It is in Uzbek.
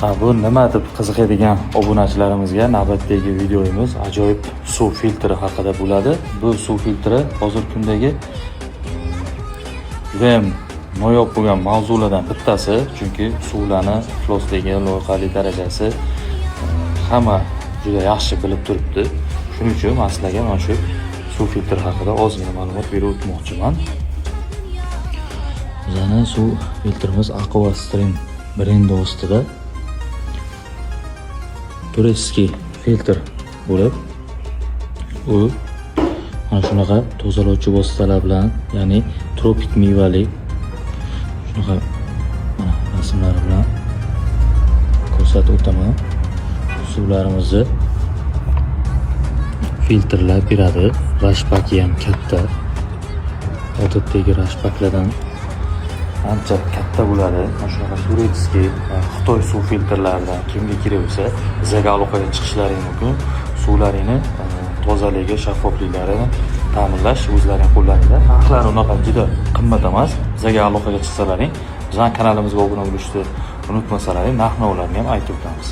Ha, bu nima deb qiziqadigan obunachilarimizga navbatdagi videomiz ajoyib suv filtri haqida bo'ladi. Bu suv filtri hozirgi kundagi judayam noyob bo'lgan mavzulardan bittasi, chunki suvlarni iflosligi, loyqali darajasi hamma juda yaxshi bilib turibdi. Shuning uchun man sizlarga mana shu suv filtri haqida ozgina ma'lumot berib o'tmoqchiman. Bizani suv filtrimiz Aqua Stream brendi ostida турецкий filtr bo'lib, u mana shunaqa tozalovchi vositalar bilan, ya'ni tropik mevali shunaqa mana rasmlari bilan ko'rsatib o'taman. Suvlarimizni filtrlab beradi. Рашпак i ham katta. Odatdagi рашпак lardan ancha katta bo'ladi. Mana shunaqa турецкий, Xitoy suv filtrlaridan kimga kerak bo'lsa, bizga aloqaga chiqishlaring mumkin. Suvlaringni tozaligi, shaffofliklarini ta'minlash o'zlaring qo'llaringda. Narxlari unaqa juda qimmat emas. Bizga aloqaga chiqsalaring, bizning kanalimizga obuna bo'lishni unutmasalaring, narx navolarni ham aytib o'tamiz.